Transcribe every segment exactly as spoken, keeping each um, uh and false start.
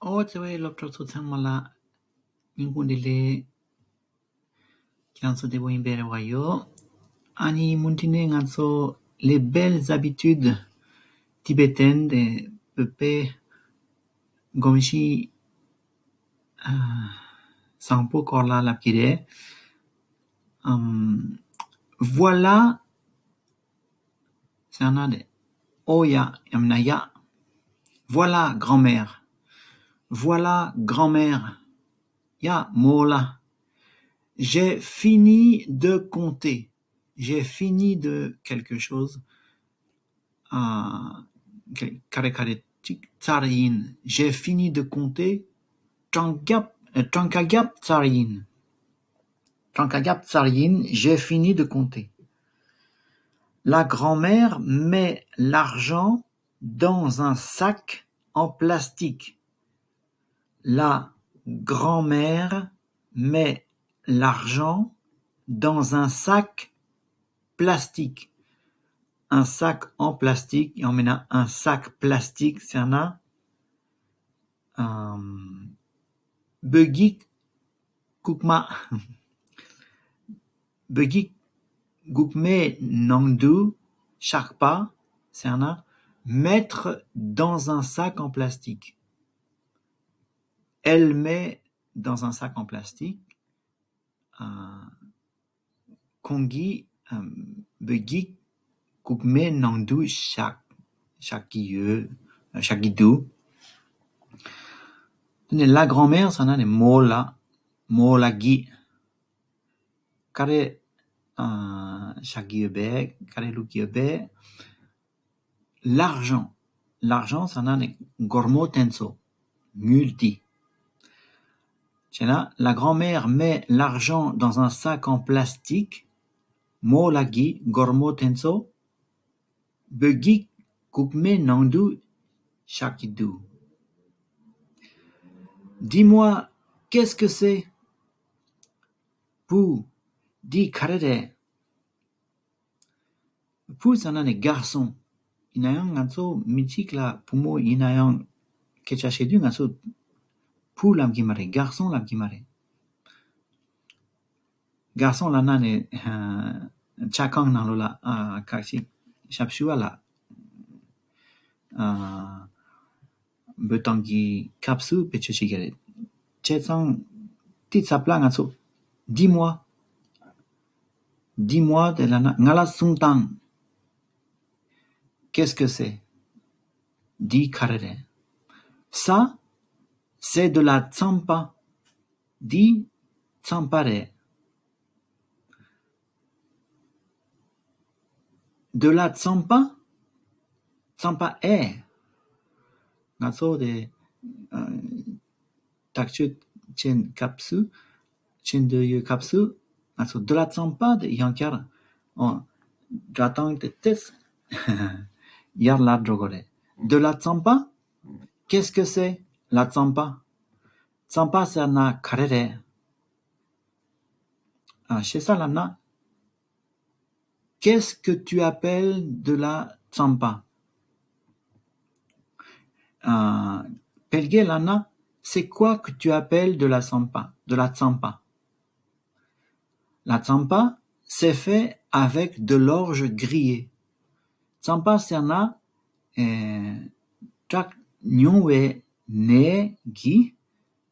ཨོ་བརྩེ་བའི་སློབ་གྲོགས་ཚོ་ཚང་མ་ལ་སྙིང་ཁུང་བདེ་ལེགས། ཁྱེད་རང་ཚོ་བདེ་པོ་ཡིན་པའི་རེ་བ་ཡོད། ཨ་ནི་མུ་མཐུད་ནས་ང་ཚོ les belles habitudes tibétaines དེ་བོད་པའི་གོམས་གཤིས་ཨ་བཟང་པོ་སྐོར་ལ་ལབ་ཀྱི་རེད། ཨམ། Voilà ཟེར་ན་དེ། ཨོ་ཡ། ཡང་མིན་ན་ཡ། Voilà, grand-mère. Voilà, grand-mère. ཡ། མོ་ལ། J'ai fini de compter. J'ai fini de quelque chose. ཨ། ག་རེ་ག་རེ་ཅིག་ཚར་ཡིན། J'ai fini de compter. གྲངས་རྒྱབ། ཨ། གྲངས་ཀ་རྒྱབ་ཚར་ཡིན། གྲངས་ཀ་རྒྱབ་ཚར་ཡིན། J'ai fini de compter. La grand-mère met l'argent dans un sac en plastique. La grand-mère met l'argent dans un sac plastique. Un sac en plastique. ཡང་མིན་ན་un sac plastique ཟེར་ན། ཨམ། འབོད་སྒིག་ལྐུགས་མ། འབོད་སྒིག་ལྐུགས་མའི་ནང་དུ་བཞག་པ་ཟེར་ན། Mettre dans un sac en plastique. Elle met dans un sac en plastique. ཨ། ཁོང་གིས། ཨམ། འབོད་སྒིག་ལྐུགས་མའི་ནང་དུ་བཞག་བཞག་གི་ཡོད། བཞག་གི་འདུག་དེ་ནས་la grand-mère ཟེར་ན་ནི་མོ་ལ། མོ་ལ་གིས། ག་རེ། ཨ། བཞག་གི་ཡོད་པས། ག་རེ་བླུགས་ཀྱི་ཡོད་པས། L'argent. L'argent ཟེར་ན་ནི་སྒོར་མོ་དེ་ཚོ། དངུལ་འདི། བྱས་ན། La grand-mère met l'argent dans un sac en plastique. མོ་ལ་གིས་སྒོར་མོ་དེ་ཚོ་འབོད་སྒིག་ལྐུགས་མའི་ནང་དུ་བཞག་གི་འདུག Dis-moi, qu'est-ce que c'est? བུ། འདི་ག་རེ་རེད། བུ་ཟེར་ན་ནི་garçon། ཡིན་ན་ཡང་ང་ཚོ་མི་གཅིག་ལ་བུ་མོ་ཡིན་ན་ཡང་སྐད་ཆ་བཤད་དུས་ང་ཚོ་བུ་ལབ་ཀྱི་མ་རེད། garçon ལབ་ཀྱི་མ་རེད། garçon ལབ་ན་ནི་ཨ། ཇ་ཁང་ནང་ལོགས་ལ། ཨ། ཁ་ཅིག་ཞབས་ཞུ་བ་ལ། ཨ། འབོད་སྟངས་ཀྱི་སྐབས་སུ་བེད་སྤྱོད་བྱེད་ཀྱི་རེད། བྱས་ཙང་དེའི་ཚབ་ལ་ང་ཚོ། Dis-moi. Dis-moi དེ་ལབ་ན་ང་ལ་གསུང་དང་། Qu'est-ce que c'est? འདི་ག་རེ་རེད། Ça, c'est de la tsampa. འདི་རྩམ་པ་རེད། De la tsampa. རྩམ་པ་ཨེ། ང་ཚོ་དེ། ཨ། དྲག་སྤྱོད་ཅན་སྐབས་སུ། ཅན་དུ་ཡོད་སྐབས་སུ། ང་ཚོ་de la tsampa དེ་ཡང་བསྐྱར། ཨོ། སྒྲ་གདངས་དེ་ཏོག་ཙམ་ཡར་ལ་འགྲོ་དགོས་རེད། De la tsampa. Qu'est-ce que c'est, la tsampa? རྩམ་པ་ཟེར་ན་ག་རེ་རེད། ཨ། ཞེ་ས་ལབ་ན། Qu'est-ce que tu appelles de la tsampa? ཨ། བལ་སྐད་ལབ་ན། C'est quoi que tu appelles de la tsampa? De la tsampa. La tsampa, c'est fait avec de l'orge grillée. རྩམ་པ་ཟེར་ན། ཨེ། བྲེགས་ཉུང་བའི་ནས་ཀྱིས་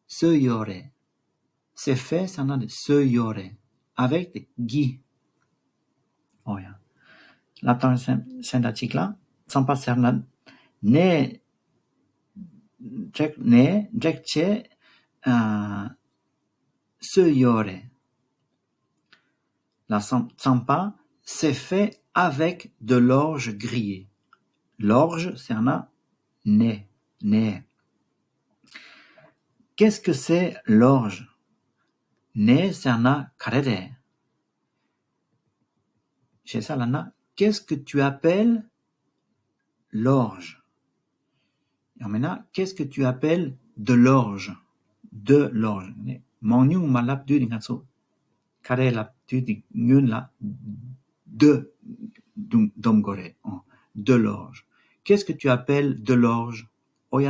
བཟོས་ཡོད་རེད། C'est fait ཟེར་ན་ནི་བཟོས་ཡོད་རེད། Avec གྱིས། ཨོ་ཡ། ལབ་སྟངས་གསན་གསན་དང་གཅིག་ལ། རྩམ་པ་ཟེར་ན་ནས། བྲེགས་ནས་བྲེགས་བྱས། ཨ། བཟོས་ཡོད་རེད། La sam- tsampa, c'est fait avec de l'orge grillée. L'orge ཟེར་ན་ནས། ནས། Qu'est-ce que c'est l'orge? ནས་ཟེར་ན་ག་རེ་རེད། ཞེ་ས་ལབ་ན། Qu'est-ce que tu appelles l'orge? ཡང་མིན་ན། Qu'est-ce que tu appelles de l'orge? De l'orge. མང་ཉུང་མ་ལབ་དུས་ང་ཚོ་ག་རེ་ལབ་དུས་དེ་སྔོན་ལ་de སྡོམ་དགོས་རེད། ཨོ། De l'orge. Qu'est-ce que tu appelles de l'orge? ཨོ་ཡ།